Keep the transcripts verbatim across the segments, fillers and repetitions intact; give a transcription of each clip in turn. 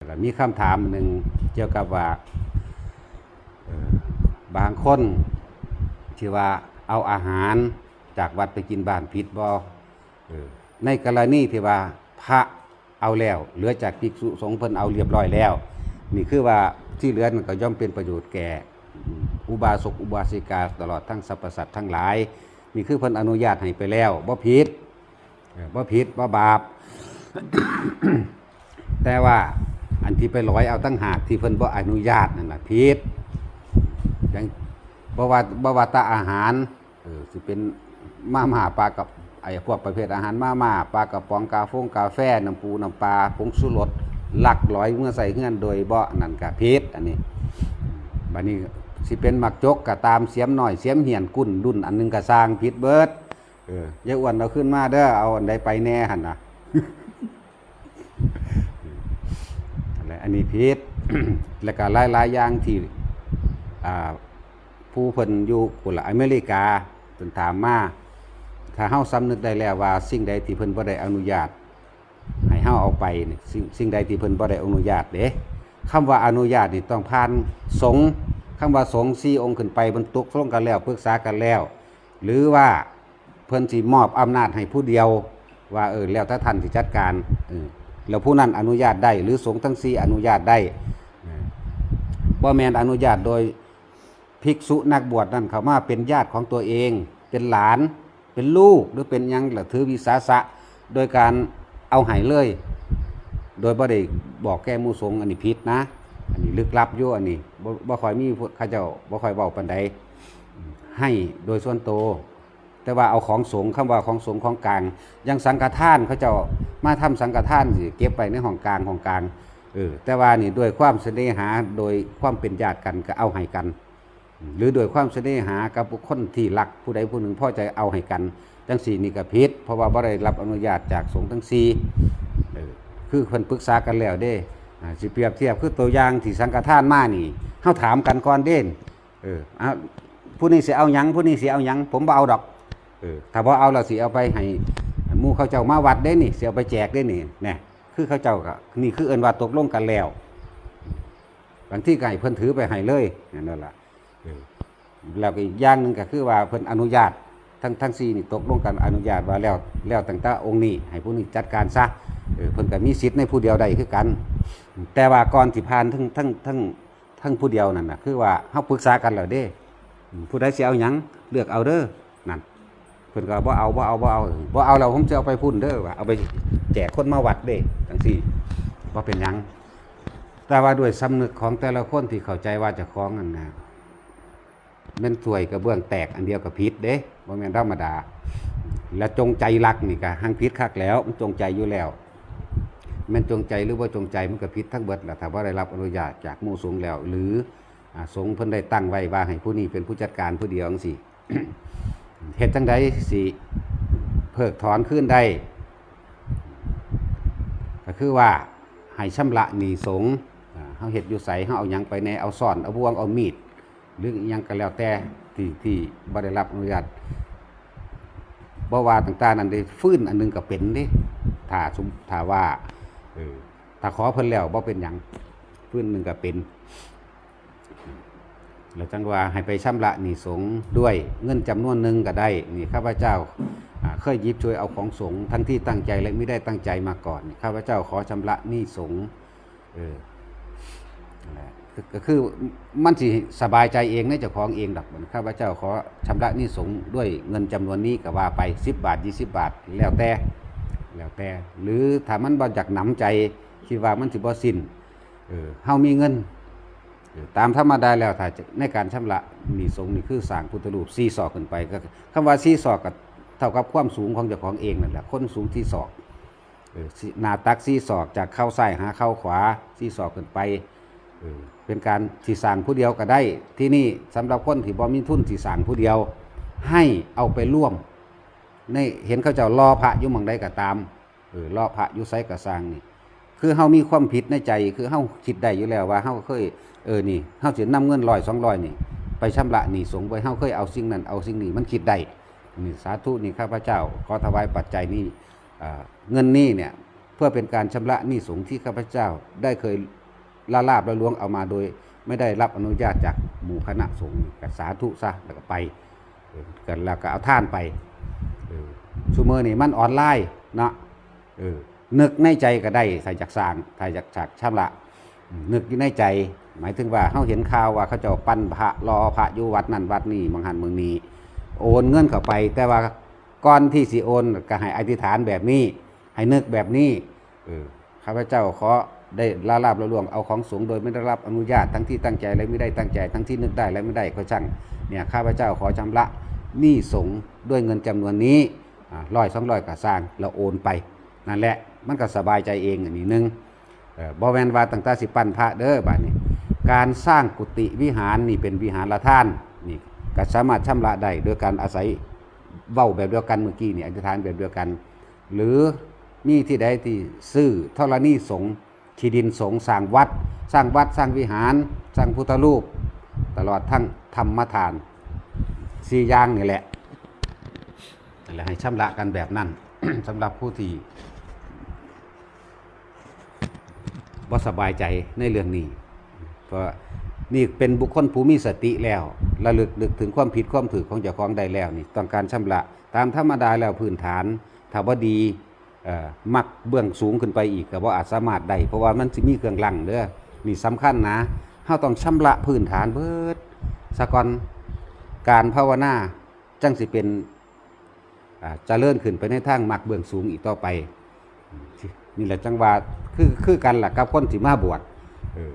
แล้วมีคำถามหนึ่งเกี่ยวกับว่า เอ่อบางคนที่ว่าเอาอาหารจากวัดไปกินบ้านผิดบ่ เออในกรณีที่ว่าพระเอาแล้ว เหลือจากภิกษุสงฆ์เพิ่นเอาเรียบร้อยแล้ว นี่คือว่าที่เหลือนั่นก็ย่อมเป็นประโยชน์แก่อุบาสกอุบาสิกาตลอดทั้งสรรพสัตว์ทั้งหลาย นี่คือเพิ่นอนุญาตให้ไปแล้วบ่ผิด เออบ่ผิดบ่บาป แต่ว่าอันที่ไปลอยเอาตั้งหากที่เพิ่นบ่อนุญาตนั่นน่ะผิด อย่างบ่ว่าบ่ว่าแต่อาหาร เออสิเป็นมาม่าปลากระไอ้พวกประเภทอาหารมาม่าปลากระป๋องกาฟงกาแฟน้ำปูน้ำปลาผงชูรสลักลอยเมื่อใส่เฮือนโดยบ่นั่นก็ผิด อันนี้บัดนี้สิเป็นหมากจกก็ตามเสียมน้อยเสียมเหี่ยนกุ้นดุนอันหนึงก็ซ่างผิดเบิด เอออย่าอ้วนเอาขึ้นมาเด้อ เอาอันใดไปแน่หั่นนะ และอันนี้ผิด และก็หลายๆอย่างที่ อ่า ผู้เพิ่นอยู่พุ้นละอเมริกาเพิ่นถามมา ถ้าเฮาสำนึกได้แล้วว่าสิ่งใดที่เพิ่นบ่ได้อนุญาตให้เฮาเอาไปนี่ สิ่งสิ่งใดที่เพิ่นบ่ได้อนุญาตเด้ คำว่าอนุญาตนี่ต้องผ่านสงฆ์ คำว่าสงฆ์สี่องค์ขึ้นไปเพิ่นตกลงกันแล้วปรึกษากันแล้ว หรือว่าเพิ่นสิมอบอำนาจให้ผู้เดียว ว่าเออแล้วแต่ท่านสิจัดการ เออแล้วผู้นั้นอนุญาตได้ หรือสงฆ์ทั้งสี่อนุญาตได้ เออบ่แม่นอนุญาตโดยภิกษุนักบวชนั่นเข้ามาเป็นญาติของตัวเอง เป็นหลาน เป็นลูกหรือเป็นหยังล่ะถือวิสาสะ โดยการเอาให้เลย โดยบ่ได้บอกแก่หมู่สงฆ์ อันนี้ผิดนะ อันนี้ลึกลับอยู่ อันนี้บ่บ่ค่อยมีผู้เขาเจ้าบ่ค่อยเว้าปานใด ให้โดยส่วนตัว แต่ว่าเอาของสงฆ์ คำว่าของสงฆ์ของกลาง อย่างสังฆทานเขาเจ้ามาทำสังฆทานสิเก็บไว้ในห้องกลางห้องกลาง เออแต่ว่านี่ด้วยความเสน่หา โดยความเป็นญาติกันก็เอาให้กัน หรือด้วยความเสน่หากับบุคคลที่รักผู้ใดผู้หนึ่งพอใจเอาให้กัน จังสี่นี่ก็ผิด เพราะว่าบ่ได้รับอนุญาตจากสงฆ์ทั้งสี่ เออคือเพิ่นปรึกษากันแล้วเด้ อ่าสิเปรียบเทียบคือตัวอย่างที่สังฆทานมานี่ เฮาถามกันก่อนเด้ เออเอาผู้นี้สิเอาหยัง ผู้นี้สิเอาหยัง ผมบ่เอาดอก เออถ้าบ่เอาแล้วสิเอาไปให้หมู่เขาเจ้ามาวัดเด้นี่ สิเอาไปแจกเด้นี่ แน่ คือเขาเจ้าก็ นี่คือเอิ้นว่าตกลงกันแล้ว บางทีก็ให้เพิ่นถือไปให้เลย นั่นล่ะ เออแล้วก็อีกอย่างหนึ่งก็คือว่าเพิ่นอนุญาต ทั้งทั้งสี่นี่ตกลงกันอนุญาตว่าแล้ว แล้วตั้งแต่องค์นี้ให้ผู้นี้จัดการซะ เออเพิ่นก็มีสิทธิ์ในผู้เดียวได้คือกัน แต่ว่าก่อนสิผ่านทั้งทั้งทั้งทั้งผู้เดียวนั่นน่ะ คือว่าเฮาปรึกษากันแล้วเด้ อืมผู้ใดสิเอาหยัง เลือกเอาเด้อ นั่น เพิ่นก็บ่เอา บ่เอา บ่เอา บ่เอาแล้วผมสิเอาไปพุ้นเด้อ ว่าเอาไปแจกคนมาวัดเด้ จังซี่ บ่เป็นหยัง แต่ว่าด้วยสำนึกของแต่ละคนที่เข้าใจว่าเจ้าของนั่นนะ แม่นถ้วยกระเบื้องแตกอันเดียวก็ผิดเด้ บ่แม่นธรรมดา และจงใจลักนี่ก็หังผิดคักแล้ว มันจงใจอยู่แล้ว แม่นจงใจหรือบ่จงใจมันก็ผิดทั้งเบิดล่ะ ถ้าบ่ได้รับอนุญาตจากหมู่สงฆ์แล้ว หรือ อ่า สงฆ์เพิ่นได้ตั้งไว้ว่าให้ผู้นี้เป็นผู้จัดการผู้เดียวจังซี่ เฮ็ดจั่งใดสิเพิกถอนคืนได้ ก็คือว่าให้ชำระหนี้สงฆ์ อ่า เฮาเฮ็ดอยู่ไส เฮาเอาหยังไปแหน่ เอาซ้อน เอาบ่วง เอามีด หรืออิหยังก็แล้วแต่ที่ ที่บ่ได้รับอนุญาต บ่ว่าต่างๆนั้นเด้ ฟืนอันหนึงก็เป็นเด้ ถ้าสม ถ้าว่า เออ ถ้าขอเพิ่นแล้วบ่เป็นหยัง ฟืนหนึ่งก็เป็น แล้วจั่งว่าให้ไปชำระหนี้สงฆ์ด้วยเงินจำนวนหนึ่งก็ได้ นี่ข้าพเจ้า อ่า เคยหยิบฉวยเอาของสงฆ์ทั้งที่ตั้งใจและมิได้ตั้งใจมาก่อน นี่ข้าพเจ้าขอชำระหนี้สงฆ์ เออ นั่นแหละ ก็ ก็คือมันสิสบายใจเองในเจ้าของเองดอก ข้าพเจ้าขอชำระหนี้สงฆ์ด้วยเงินจำนวนนี้ก็ว่าไป สิบบาท ยี่สิบบาท แล้วแต่ แล้วแต่ หรือถ้ามันบ่อยากหนำใจ คิดว่ามันสิบ่สิ้น เออ เฮามีเงิน เออ ตามธรรมดาแล้วถ้าจะ ในการชำระหนี้สงฆ์นี่คือสร้างพุทธรูปสี่ศอกขึ้นไป ก็ คำว่าสี่ศอกก็เท่ากับความสูงของเจ้าของเองนั่นแหละ คนสูงสี่ศอก เออ สี่ หน้าตักสี่ศอก จากเข่าซ้ายหาเข่าขวาสี่ศอกขึ้นไป เออ เป็นการสิสร้างผู้เดียวก็ได้ ที่นี่สำหรับคนที่บ่มีทุนสิสร้างผู้เดียว ให้เอาไปร่วม ใน เห็นเขาเจ้าหล่อพระอยู่หม่องใดก็ตาม เออ หล่อพระอยู่ไสก็ซ่างนี่ คือเฮามีความผิดในใจ คือเฮาคิดได้อยู่แล้วว่าเฮาเคย เออ นี่ เฮาสินำเงินร้อยสองร้อยนี่ ไปชำระหนี้สงฆ์ไว้ เฮาเคยเอาสิ่งนั้นเอาสิ่งนี้ มันคิดได้ นี่ สาธุ นี่ ข้าพเจ้าขอถวายปัจจัยนี้ อ่า เงินนี้เนี่ย พื่อเป็นการชำระหนี้สงฆ์ที่ข้าพเจ้าได้เคยละลาบละล้วงเอามาโดยไม่ได้รับอนุญาตจากหมู่คณะสงฆ์ ก็สาธุซะ แล้วก็ไป เออ กันแล้วก็เอาทานไป เออ ซุมื้อนี้มันออนไลน์เนาะ เออ นึกในใจก็ได้ ถ้าอยากสร้าง ถ้าอยาก อยากชำระ นึกอยู่ในใจ หมายถึงว่าเฮาเห็นข่าวว่าเขาเจ้าปั้นพระ หล่อพระอยู่วัดนั่นวัดนี้ หม่องหั้นหม่องนี้ โอนเงินเข้าไป แต่ว่าก่อนที่สิโอนก็ให้อธิษฐานแบบนี้ ให้นึกแบบนี้ เออ ข้าพเจ้าขอได้ละลาบละล้วงเอาของสงฆ์โดยไม่ได้รับอนุญาต ทั้งที่ตั้งใจและไม่ได้ตั้งใจ ทั้งที่นึกได้และไม่ได้ก็ช่าง เนี่ย ข้าพเจ้าขอชำระหนี้สงฆ์ด้วยเงินจำนวนนี้ อ่า ร้อยสองร้อยก็ซ่าง แล้วโอนไป นั่นแหละ มันก็สบายใจเองอันนี้หนึ่ง เออ บ่แม่นว่าตั้งแต่สิปั้นพระเด้อ บัดนี้ การสร้างกุฏิวิหารนี่เป็นวิหารทาน นี่ก็สามารถชำระได้โดยการอาศัยเว้าแบบเดียวกันเมื่อกี้นี่ อธิษฐานแบบเดียวกัน หรือมีที่ใดที่ซื้อธรณีสงฆ์ ที่ดินสงฆ์ สร้างวัด สร้างวัด สร้างวิหาร สร้างพุทธรูป ตลอดทั้งธรรมทาน สี่อย่างนี่แหละ นั่นแหละ ให้ชำระกันแบบนั้น สำหรับผู้ที่บ่สบายใจในเรื่องนี้ เพราะนี่เป็นบุคคลผู้มีสติแล้ว ระลึกนึกถึงความผิดความถูกของเจ้าของได้แล้วนี่ ต้องการชำระ ตามธรรมดาแล้วพื้นฐาน ถ้าบ่ดี เอ่อ มักเบื้องสูงขึ้นไปอีกก็บ่อาจสามารถได้ เพราะว่ามันสิมีเครื่องรั้งเด้อ นี่สำคัญนะ เฮาต้องชำระพื้นฐานเบิดซะก่อน การภาวนาจั่งสิเป็น อ่า เจริญขึ้นไปในทางมักเบื้องสูงอีกต่อไป นี่แหละจั่งว่า คือ คือกันล่ะกับคนสิมาบวช เออ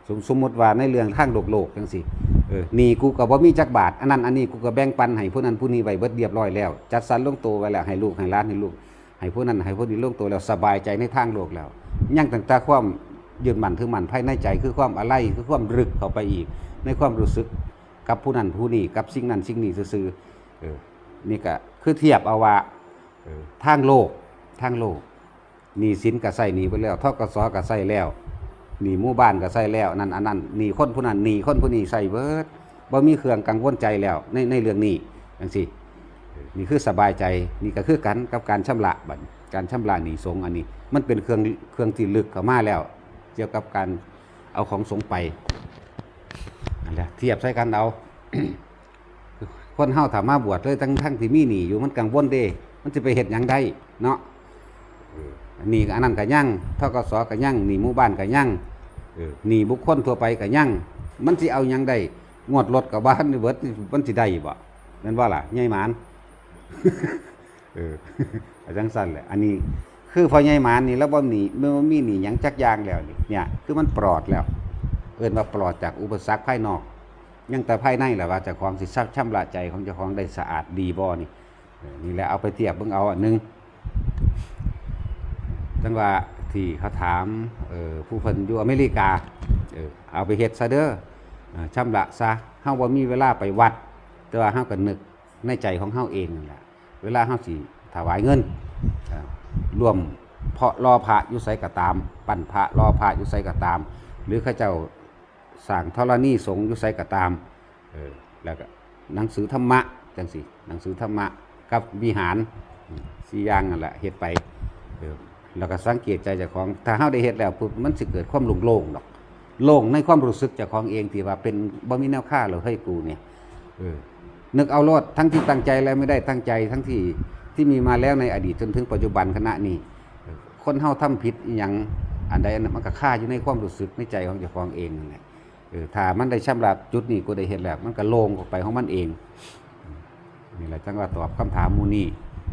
สม สมมุติว่าในเรื่องทางโลกๆจั่งซี้ เออ หนี้กูก็บ่มีจักบาท อันนั้นอันนี้กูก็แบ่งปันให้ผู้นั้นผู้นี้ไว้เบิดเรียบร้อยแล้ว จัดสรรลงโตไว้แล้ว ให้ลูกให้หลาน ให้ลูก ให้ผู้นั้นให้ผู้นี้ลงโตแล้ว สบายใจในทางโลกแล้ว ยังตั้งแต่ความยึดมั่นถือมั่นภายในใจ คือความอาลัย คือความลึกเข้าไปอีก ในความรู้สึกกับผู้นั้นผู้นี้ กับสิ่งนั้นสิ่งนี้ซื่อๆ เออ นี่ก็คือเทียบเอาว่า เออ ทางโลก ทางโลก หนี้สินก็ใช้หนี้ไปแล้ว ธ.ก.ส. ก็ใช้แล้ว หนี้หมู่บ้านก็ใช้แล้ว นั่นอันนั้น หนี้คนผู้นั้น หนี้คนผู้นี้ใช้เบิด บ่มีเครื่องกังวลใจแล้ว ใน ในเรื่องนี้จั่งซี้ นี่คือสบายใจ นี่ก็คือกันกับการชำระบัด การชำระหนี้สงฆ์อันนี้ มันเป็นเครื่อง เครื่องที่ลึกเข้ามาแล้ว เกี่ยวกับการเอาของสงฆ์ไป นั่นแหละ เทียบใส่กันเอา คนเฮาถ้ามาบวชเลยทั้ง ทั้งที่มีหนี้อยู่ มันกังวลเด้ มันสิไปเฮ็ดหยังได้เนาะ เออ หนี้อันนั้นก็ยัง ธ.ก.ส. ก็ยัง หนี้หมู่บ้านก็ยัง เออ หนี้บุคคลทั่วไปก็ยัง มันสิเอาหยังได้ งวดรถก็บ่ทันได้เบิด มันสิได้บ่ แม่นบ่ล่ะ ใหญ่หมาน เออ จั่งซั่นแหละ อันนี้คือพ่อใหญ่หมานนี่ แล้วบ่มี บ่มีหนี้หยังจักอย่างแล้วนี่ เนี่ย คือมันปลอดแล้ว เอิ้นว่าปลอดจากอุปสรรคภายนอก ยังแต่ภายในแหละว่าเจ้าของสิชำระใจของเจ้าของได้สะอาดดีบ่นี่ เออ นี่แหละ เอาไปเทียบเบิ่งเอาอันหนึ่ง จั่งว่าที่เขาถาม เออ ผู้เพิ่นอยู่อเมริกา เออ เอาไปเฮ็ดซะเด้อ เออ ชำระซะ เฮาบ่มีเวลาไปวัด แต่ว่าเฮาก็นึกในใจของเฮาเองนั่นแหละ เวลาเฮาสิถวายเงิน เออ ร่วมเพาะหล่อพระอยู่ไสก็ตาม ปั้นพระหล่อพระอยู่ไสก็ตาม หรือเขาเจ้าสร้างธรณีสงฆ์อยู่ไสก็ตาม เออ แล้วก็หนังสือธรรมะจั่งซี้ หนังสือธรรมะกับวิหาร อืม สี่อย่างนั่นแหละ เฮ็ดไป เออ แล้วก็สังเกตใจเจ้าของ ถ้าเฮาได้เฮ็ดแล้วปุ๊บ มันสิเกิดความโล่งๆดอก โล่งในความรู้สึกเจ้าของเองที่ว่าเป็น บ่มีแนวคาแล้ว เฮ้ย กูเนี่ย เออ นึกเอาโลด ทั้งที่ตั้งใจและไม่ได้ตั้งใจ ทั้งที่ ที่มีมาแล้วในอดีตจนถึงปัจจุบันขณะนี้ เออ คนเฮาทำผิดอิหยังอันใดอันนั้น มันก็คาอยู่ในความรู้สึกในใจของเจ้าของเองนั่นแหละ เออ ถ้ามันได้ชำระจุดนี้ กูได้เฮ็ดแล้ว มันก็โล่งออกไปของมันเอง นี่แหละจั่งว่าตอบคำถามหมู่นี้